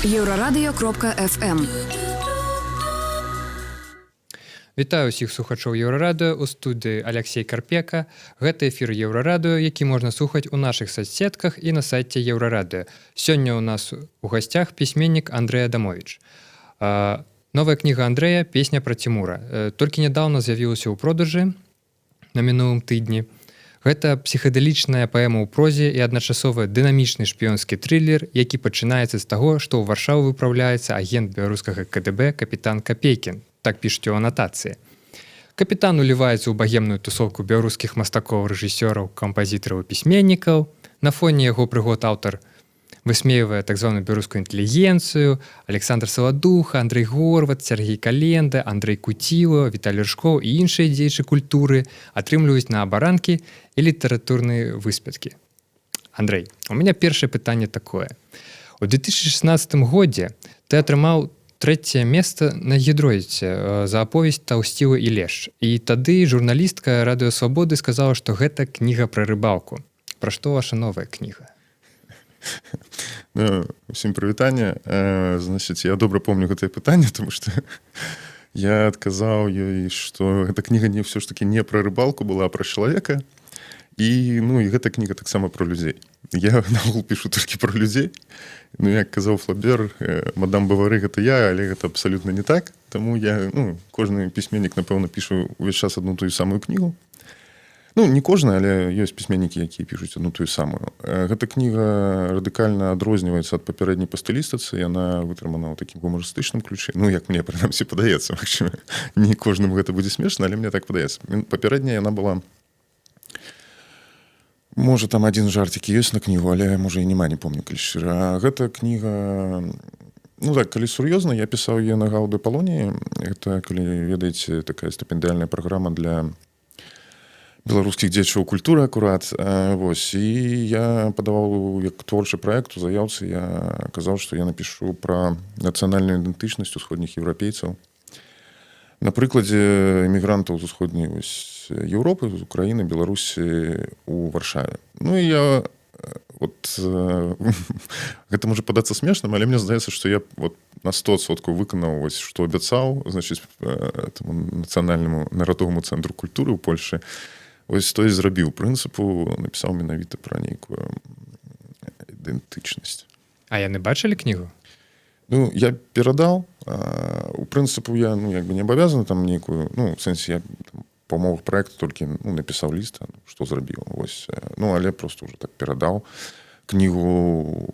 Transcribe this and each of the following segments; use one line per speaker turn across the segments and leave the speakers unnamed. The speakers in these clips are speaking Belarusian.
Еўрарадыё.фм.
Вітаю ўсіх слухачоў Еўрарадыё, у студыі Алексей Карпека. Гэта эфір Еўрарадыё, які можна слухаць у нашых соцсетках і на сайце Еўрарадыё. Сёння ў нас у гасцях пісьменнік Андрэй Адамовіч. Новая кніга Андрэя «Песня пра Цімура» толькі нядаўна з'явілася ў продажы, на мінулым тыдні. Гэта псіхадэлічная паэма ў прозе і адначасова дынамічны шпіёнскі трылер, які пачынаецца з таго, што ў Варшаву выпраўляецца агент беларускага КДБ капітан Капейкін. Так пішуць у анатацыі. Капітан уліваецца ў багемную тусоўку беларускіх мастакоў, рэжысёраў, кампазітараў і пісьменнікаў. На фоне яго прыгод аўтар высмейвае так званую беларускую інтэлігенцыю: Александр Саладуха, Андрэй Горват, Сяргей Календа, Андрэй Куціла, Віталь Рыжкоў і іншыя дзеячы культуры атрымліваюць на абаранкі і літаратурныя выспяткі. Андрэй, у меня першае пытанне такое. У 2016 годзе ты атрымаў трэцяе месца на Гедройце за аповесць «Таўсціла і лешч». І тады журналістка Радыё Свабоды сказала, што гэта кніга пра рыбалку. Пра што ваша новая кніга?
Ну, усім прывітанне. Значит, я добра помню гэтае пытанне, тому что я адказаў ёй, что гэта кніга не ўсё ж таки не пра рыбалку была, а пра чалавека. І, ну, і гэта кніга таксама пра людзей. Я наогул пішу толькі пра людзей. Ну, як казаў Флабер, мадам Бавары — гэта я, але гэта абсалютна не так. Таму я, ну, кожны пісьменнік, напэўна, пішу увесь час одну тую самую кнігу. Ну, не кожны, але ёсць пісьменнікі, якія пішуць одну тую самую. Гэта кніга радыкальна адрозніваецца ад папярэдняй па стылістыцы, яна вытрымана ў такім гумарыстычным ключы. Ну, як мне прынамсі падаецца, магчыма, не кожнаму гэта будзе смешна, але мне так падаецца. Папярэдняя яна была, можа, там адзін жарцікі ёсць на кнігу, але можа, і няма, не помню, калі шчыра. А гэта кніга, ну так, калі сур'ёзна, я пісаў яе на Гаўды Палоніі. Это, калі ведаеце, такая стыпендыальная праграма для беларускіх дзеячаў культуры акурат. Вось, і я падаваў як творчы праект. У заяўцы я казаў, што я напішу пра нацыянальную ідэнтычнасць усходніх еўрапейцаў на прыкладзе эмігрантаў з усходняй вось Еўропы, з Украіны, Беларусі у Варшаве. Ну і я вот, гэта можа падацца смешным, але мне здаецца, што я вот на 100% выканаў вось, што абяцаў, значыць, этому нацыянальнаму народоваму цэнтру культуры ў Польшы. Вось той зрабіў, прынцыпу, напісаў менавіта пра нейкую ідэнтычнасць.
А яны бачылі кнігу?
Ну, я перадаў. У прынцыпу, я, ну, як бы не абавязаны там нейкую, ну, в сэнсе, я там, па умовах проекту толькі, ну, напісаў ліст, што зрабіў. Вось, ну, але просто уже так перадаў кнігу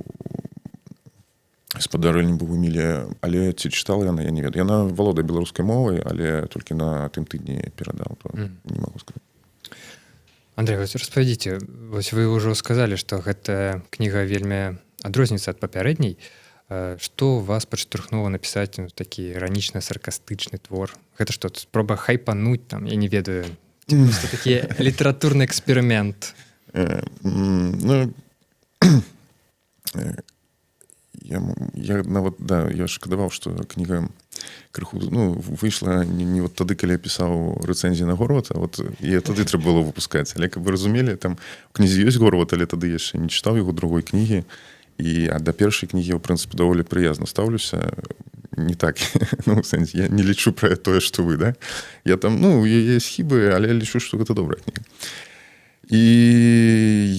спадарыні Богуміле, але ці чытала яна, я не ведаю. Яна валодае беларускай мовай, але толькі на тым тыдні перадаў, то не могу сказать.
Андрэй, вось распавядзіце, вось вы ўжо сказалі, што гэта кніга вельмі адрозніцца ад папярэдняй. Што вас падштурхнула напісаць, ну, такі іранічна-саркастычны твор? Гэта што, спроба хайпануць там, я не ведаю, ці просто такі літаратурны эксперымент?
Ну, я нават, да, я шкадаваў, што кніга крыху, ну, выйшла не вот тады, калі я пісаў рэцэнзіі на Горвата. Вот і тады трэба было выпускаць. Але, каб вы разумелі, там у кнізе ёсць Горват, але тады яшчэ не чытаў яго другой кнігі. І а да першай кнігі, ў прынцыпе, даволі прыязна стаўлюся, не так, ну, у сэнсе, я не лічу пра тое, што вы, да, я там, ну, у яе есть хібы, але я лічу, што гэта добрая кніга. І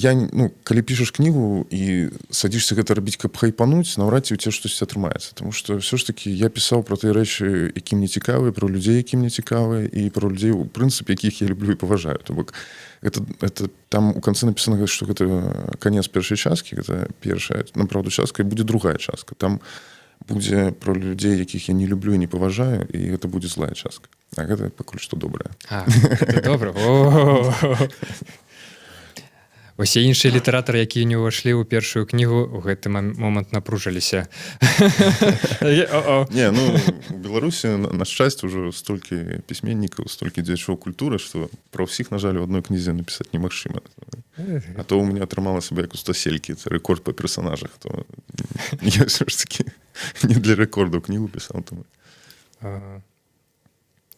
я, ну, калі пішаш кнігу і садзішся гэта рабіць, каб хайпануць, наўрад ці у цябе штосьці атрымаецца. Таму што ўсё ж таки я пісаў пра тыя рэчы, які мне цікавыя, пра людзей, які мне цікавыя, і пра людзей, у прынцыпе, якіх я люблю і паважаю. То бок это там у канцы напісана, што гэта канец першай часткі, гэта першая, направду, частка, і будзе другая частка. Там будзе пра людзей, якіх я не люблю і не паважаю, і гэта будзе злая частка. А гэта пакуль што добрая.
А, гэта добра. О! Усе іншыя літаратары, якія не ўвайшлі ў першую кнігу, у гэты момант напружыліся. О-о.
Не, ну, у Беларусі, на шчасце, ўжо столькі пісьменнікаў, столькі дзеячоў культуры, што пра ўсіх, на жаль, у адной кнізе напісаць немагчыма. А то у меня атрымалася бы як у Стаселькі, це рэкорд па персонажах, то я ўсё ж таки не для рэкорду кнігу пісаў там.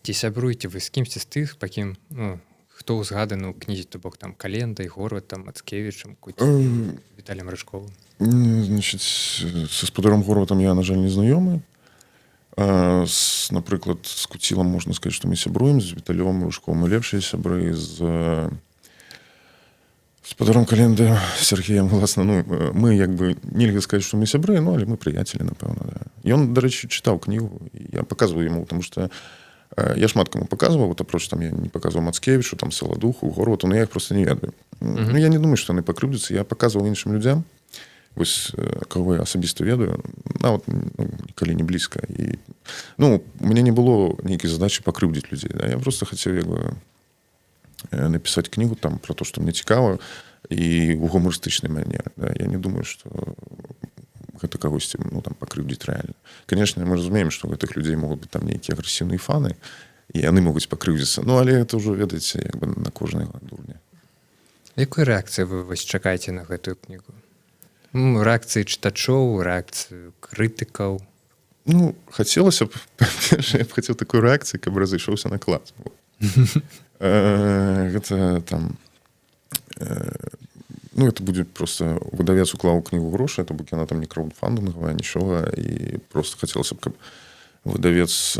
Ці сябруеце вы з кімсьці з тых, па кім, ну, хто ўзгаданы ў кнізе, то бок там Календай, Горватам, Мацкевічам, Віталем Рыжковым?
Значит, са спадаром Горватам я, на жаль, не знаёмы. Напрыклад, з Куцілам можна сказаць, што мы сябруем, з Віталём Ружком мы лепшыя сябры, з спадаром Календа Сергеем, уласна, ну, мы як бы нельга сказаць, што мы сябры, ну, але мы прыяцелі, напэўна, да. Ён, дарэчы, чытаў кнігу, я паказваю яму, потому что я шмат каму паказваў, вот апроч там я не паказваў Мацкевічу, там Саладуху, Горвату, но я іх просто не ведаю. Ну, я не думаю, што яны пакрыўдзяцца, я паказваў іншым людзям, вось каго я асабіста ведаю, нават, ну, калі не блізка. І, ну, у мяне не было нейкай задачы пакрыўдзіць людзей, да? Я просто хацеў як бы напісаць кнігу там про то, што мне цікава, і ў гумарыстычнай манеры, да? Я не думаю, что гэта кагосьці, ну, там пакрыўдзіць рэальна. Конечно, мы разумеем, што гэтых людзей могуць быць там нейкія агрэсіўныя фаны, і яны могуць пакрыўдзіцца, ну, але это ўжо, ведаеце, як бы на кожнага дурня.
Якой рэакцыі вы вось чакаеце на гэтую кнігу? Рэакцыі чытачоў, рэакцыю крытыкаў?
Ну, хацелася б, я б хацеў такой рэакцыі, каб разышоўся наклад. Гэта там ну, это будзе просто выдавец уклаў кнігу грошы, то бок яна там не краўдфандынгавая, нічога, і просто хацелася б, каб выдавец,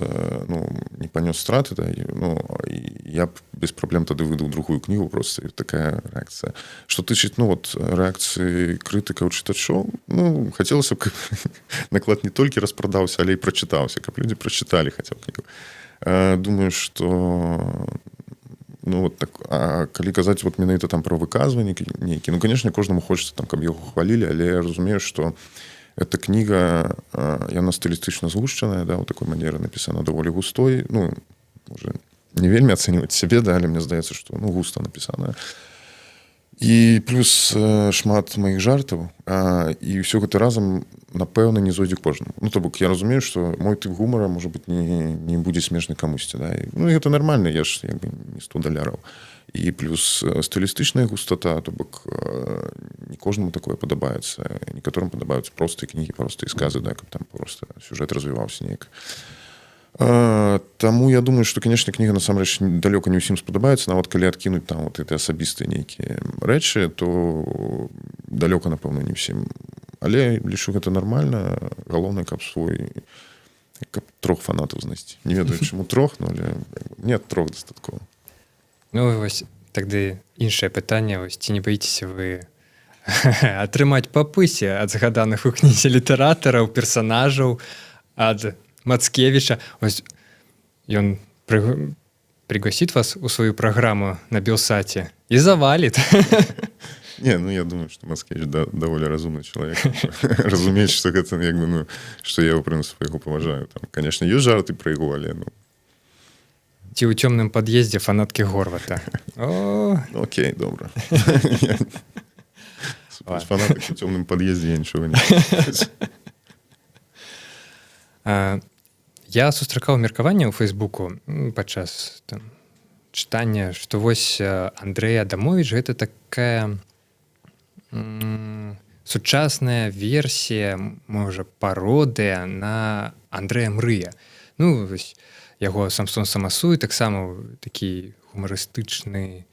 ну, не панёс страты, да, і, ну, і я б без праблем тады выдаў другую кнігу просто, і такая рэакцыя. Что тычыць, ну, вот рэакцыі крытыкаў, чытачоў, ну, хацелася б, каб наклад не толькі распрадаўся, але і прачытаўся, каб людзі прачыталі хаця б кнігу. Думаю, что, ну, вот так, а калі казаць вот менавіта там про выказванні нейкі, ну, конечно, кожнаму хочется там, каб яго хвалілі, але я разумею, что эта кніга, яна стылістычна згушчаная, да, у такой манеры напісана, даволі густой, ну, уже не вельмі ацэньваць сябе, да, але мне здаецца, что, ну, густа напісаная, і плюс шмат маіх жартаў, і ўсё гэта разам, напэўна, не зойдзе кожнаму. Ну, то бок я разумею, что мой тып гумара, может быть, не будзе смешны камусьці, да? І, ну, гэта нормально, я ж як бы не 100 даляраў. І плюс стылістычная густата, то бок не кожнаму такое падабаецца, некаторым падабаюцца простыя кнігі, простыя сказы, да, каб там просто сюжэт развіваўся неяк. Таму я думаю, что, конечно, кніга насамрэч далёка не ўсім спадабаецца, нават калі адкінуць там вот это асабістыя нейкія рэчы, то далёка, напэўна, не ўсім. Але лічу, гэта нармальна, галоўнае, каб свой, каб трох фанатаў знайсці. Не ведаю, чаму трох, но але нет, трох дастаткова.
Ну, вось тады іншае пытанне: вось ці не баіцеся вы атрымаць па пысе ад згаданых у кнізе літаратараў, персанажаў, ад Мацкевіча? Ось ён пригласит вас у сваю праграму на Белсаце і завалит.
Не, ну, я думаю, что Мацкевич, да, даволі разумны чалавек, разумець, что гэта як бы, ну, что я ў прынцыпе яго паважаю. Там, конечно, ёсць жарты пра яго, але, ну.
Ці ў цёмным пад'ездзе фанаткі Горвата.
О! Ну, окей, добра. Фанатак у цёмным пад'ездзе я нічога не
Я сустракаў меркаванне ў фейсбуку падчас там чытання, што вось Андрэй Адамович гэта такая сучасная версія, можа, пародыя на Андрэя Мрыя. Ну, вось, яго Самсон Самасуй таксама такі гумарыстычны,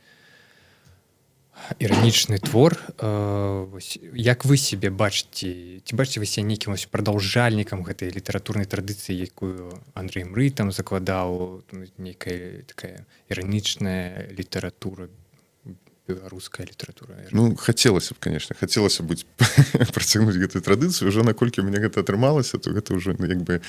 іранічны твор. Вось, як вы себе бачыце, ці бачыце вы себе нейкім вось прадаўжальнікам гэтай літаратурнай традыцыі, якую Андрэй Мрый там закладаў, нейкая такая іранічная літаратура, беларуская літаратура?
Ну, хацелася б, конечно, хацелася быць, працягнуць гэтую традыцыю. Уже наколькі у мяне гэта атрымалася, то гэта ўжо, ну, як бы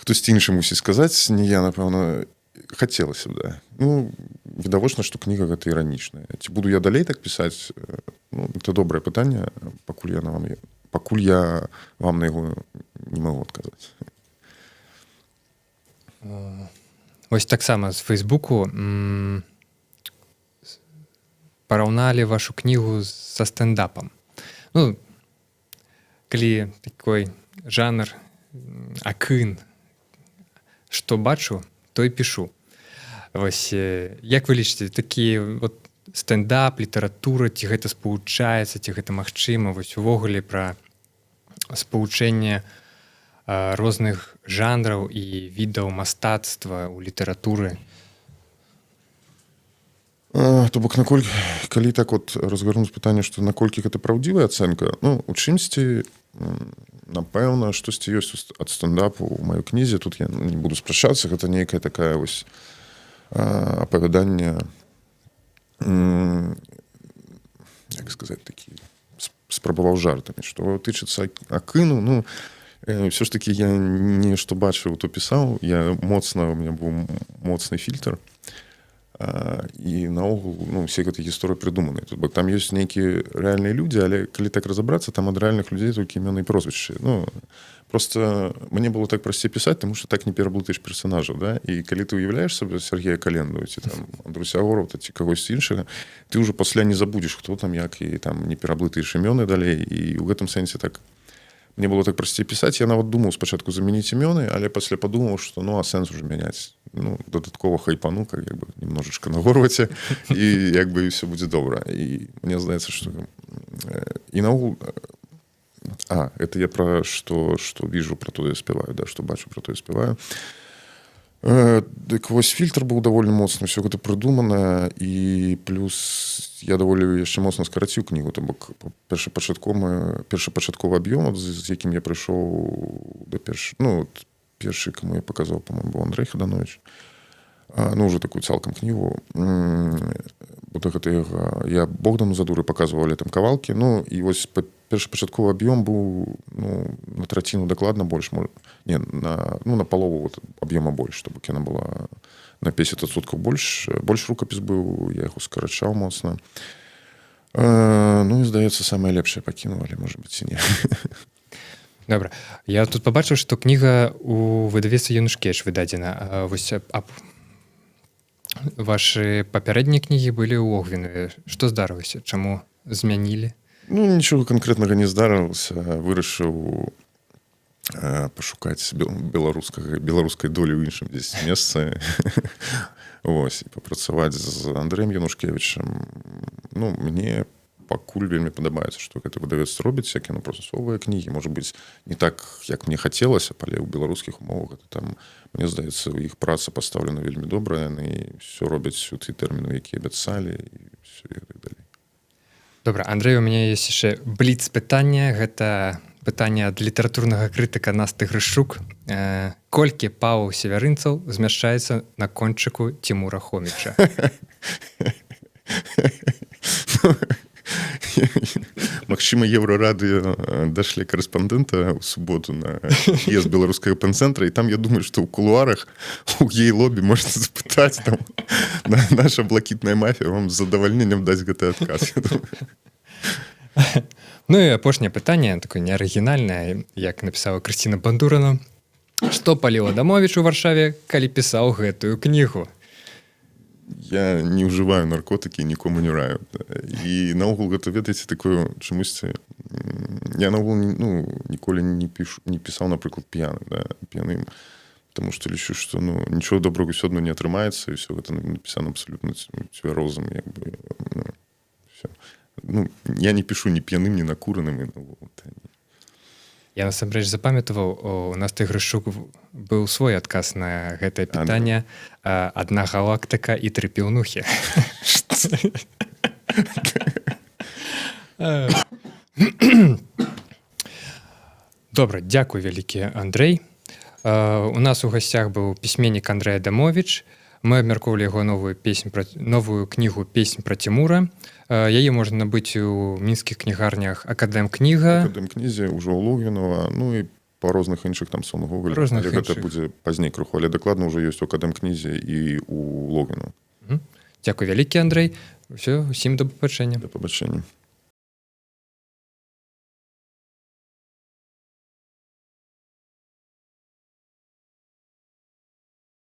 хтосьці іншы мусіць сказаць, не я, напэўна. Хацелася б, да. Ну, відавочна, што кніга гэта іранічная. Ці буду я далей так пісаць, ну, это добрае пытанне, пакуль я вам на яго не магу адказаць.
Ось таксама з фейсбуку параўналі вашу кнігу са стэндапам. Ну, калі такой жанр, акын, што бачу, то і пішу. Вось як вы лічыце, такі вот стэндап, літаратура, ці гэта спалучаецца, ці гэта магчыма, вось увогуле пра спалучэнне розных жанраў і відаў мастацтва ў літаратуры?
То бок, наколькі, калі так вот разгарнуць пытанне, што наколькі гэта праўдзівая ацэнка, ну, у чымсьці, напэўна, штосьці ёсць ад стендапу ў маёй кнізе. Тут я не буду спрачацца, гэта нейкая такая вось апавяданне, як сказаць, такі спрабаваў жартамі. Што тычыцца Акыну, ну, все ж таки я не што бачыў, то пісаў. Я моцна, у меня быў моцны фільтр, і наогул, ну, все гэты гісторыі прыдуманы. Тут бок там ёсць нейкія рэальныя людзі, але калі так разабрацца, там ад рэальных людзей толькі імёны і прозвішчы. Ну, просто мне было так прасцей пісаць, тому что так не пераблытаеш персонажаў, да? І калі ты уяўляеш сабе Сергея Календу ці там Андруся Гораўта ці кагосьці іншага, ты ўжо пасля не забудзеш, хто там як, і там не пераблытаеш імёны далей. І ў гэтым сэнсе так мне было так прасцей пісаць. Я нават думаў спачатку замяніць імёны, але пасля падумаў, что, ну, а сэнс уже мяняць? Ну, дадаткова хайпану, как як бы немножечко на Горваце, і як бы все будзе добра. І мне здаецца, что і наогул, это я про что вижу, про то я спяваю, да, что бачу, про то я спяваю. Дык вось, фільтр быў даволі моцны, все гэта прыдумана, і плюс я даволі яшчэ моцна скараціў кнігу. То бок першапачатковы аб'ём, з якім я прыйшоў да перш ну, вот, першы, каму я паказаў, по-моему, быў Андрей Хаданович, ну, уже такую цалкам кнігу, бо гэта я Богдану Задуры паказваў летам кавалкі. Ну і вось першапачатковы аб'ём быў, ну, на траціну дакладна больш, не на, ну, на палову вот аб'ёма больш, то бок яна была на 50% больш рукапіс быў, я яго скарачаў моцна. Ну і, здаецца, самае лепшае пакінуў, але, может быть, і не.
Добра. Я тут пабачыў, што кніга у выдавецтве Янушкевіч выдадзена. Вось, вашы папярэднія кнігі былі ў Логвінаве. Што здарылася? Чаму змянілі?
Ну, нічога канкрэтнага не здарылася. Вырашыў пашукаць беларускай долі ў іншым дзесь месцы. Вось, і папрацаваць з Андрэем Янушкевічам. Ну, мне пакуль вельмі падабаецца, што гэта выдавецтва робіць, як яно прасоўвае кнігі. Можа быць, не так, як мне хацелася, але ў беларускіх умовах гэта там, мне здаецца, у іх праца пастаўлена вельмі добра, яны все робяць у ты тэрміну, які абяцалі, і всё, і так далей.
Добра, Андрей, у мяне есть яшчэ бліц пытанне. Гэта пытанне ад літаратурнага крытыка Насты Грышчук. Колькі Паваў Севярынцаў змяшчаецца на кончыку Цімура Хоміча?
Магчыма, Еўрарадыё дашлі карэспандэнта ў суботу на ез беларускага пэн-цэнтра, і там, я думаю, што ў кулуарах у гей-лобі можна запытаць, там наша блакітная мафія вам з задавальненнем даць гэты адказ, я думаю.
Ну і апошняе пытанне, такое неарыгінальнае, як напісала Крысціна Бандурана. Што паліў Адамовіч у Варшаве, калі пісаў гэтую кнігу?
Я не ўжываю наркотыкі, нікому не раю. І наогул гэта, ведаеце, такое чамусьці я наогул ну, ніколі не пішу, не пісаў, напрыклад, п'яны, да, п'яным, потому что лічу, что, ну, нічого добрага ўсё адно не атрымаецца, і все гэта напісана абсолютно цвярозым, як бы, ну, всё. Ну, я не пішу ні п'яным, ні накураным, і наогул, та, ні.
Я насамрэч запамятаваў, у Насты Грышчук быў свой адказ на гэтае пытанне. Адна галактыка і тры піўнухі. Добра, дзякуй вялікі, Андрэй. У нас у гасцях быў пісьменнік Андрэй Адамовіч. Мы абмяркоўвалі яго новую песнь пра новую кнігу «Песнь пра Цімура». Яе можна набыць у мінскіх кнігарнях Акадэм кніга.
Кнізе ўжо ў Логвінова, ну і па розных іншых там сон Гоголь,
Розных
але гэта
іншых.
будзе пазней крыху, але дакладна ўжо ёсць у Акадэм кнізе і у Логвіну.
Дзякуй вялікі, Андрэй. Усё, усім да пабачэння.
Да пабачэння.